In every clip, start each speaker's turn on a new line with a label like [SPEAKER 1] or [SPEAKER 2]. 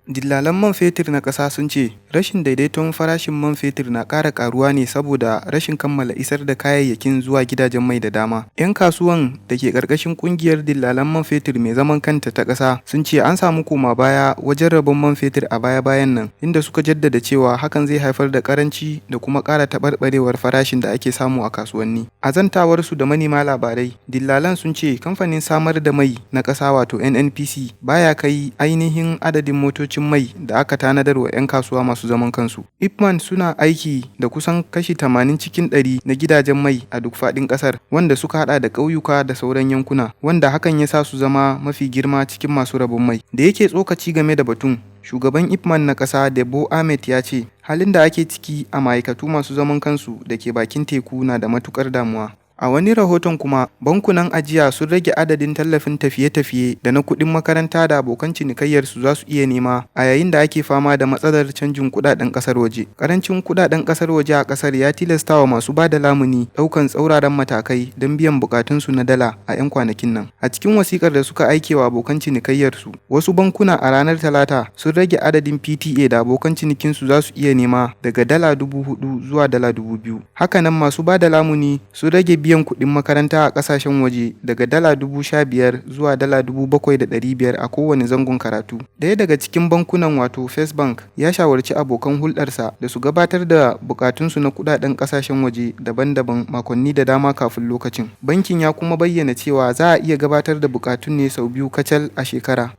[SPEAKER 1] Dillalan man fetur na ƙasa sun ce rashin daidaiton farashin man fetur na ƙara ƙaruwa ne saboda rashin kammala isar da kayayyakin zuwa gidajen mai da dama. 'Yan kasuwan da ke ƙarƙashin ƙungiyar dillalan man fetur mai zaman kanta ta ƙasa sun ce an samu koma baya wajen rabon man fetur a baya-bayan nan, inda suka jaddada cewa hakan zai haifar da ƙaranci da kuma ƙara taɓarɓarewar farashin da ake samu a kasuwanni. A zantawarsu da manema labarai, dillalan sun ce kamfanin samar da mai na ƙasa wato NNPC ba ya kai ainihin adadin motocin mai da aka tanadar wa 'yan kasuwa masu zaman kansu. IPMAN suna aiki da kusan kashi 80 cikin 100 na gidajen mai a duk faɗin ƙasar, wanda suka haɗa da ƙauyuka da sauran yankuna, wanda hakan ya sa su zama mafi girma cikin masu rabon mai. Da yake tsokaci game da batun, shugaban IPMAN na ƙasa Debo Ahmed ya ce, halin da ake ciki a ma'aikatu masu zaman kansu da ke bakin teku na da matuƙar damuwa. A wani rahoton kuma, bankunan ajiya sun rage adadin tallafin tafiye-tafiye da na kuɗin makaranta da abokan cinikayyarsu za su iya nema a yayin da ake fama da matsalar canjin kuɗaɗen ƙasar waje. Ƙarancin kuɗaɗen ƙasar waje a ƙasar ya tilastawa masu ba da lamuni ɗaukan tsauraran matakai don biyan buƙatunsu na dala a 'yan kwanakin nan. A cikin wasiƙar da suka aike wa abokan cinikayyarsu, wasu bankuna a ranar Talata sun rage adadin PTA da abokan cinikinsu za su iya nema daga dala 4,000 zuwa dala 2,000. Haka nan, masu ba da lamuni sun rage biyan kuɗin makaranta a ƙasashen waje daga dala 15,000 zuwa dala 7,500 a kowane zangon karatu. Ɗaya daga cikin bankunan wato First Bank ya shawarci abokan hulɗarsa da su gabatar da buƙatunsu na kuɗaɗen ƙasashen waje daban-daban makonni da dama kafin lokacin. Bankin ya kuma bayyana cewa za a iya gabatar da buƙatun ne sau biyu kacal a shekara.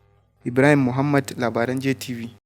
[SPEAKER 1] Ibrahim Muhammad, labaran JTV.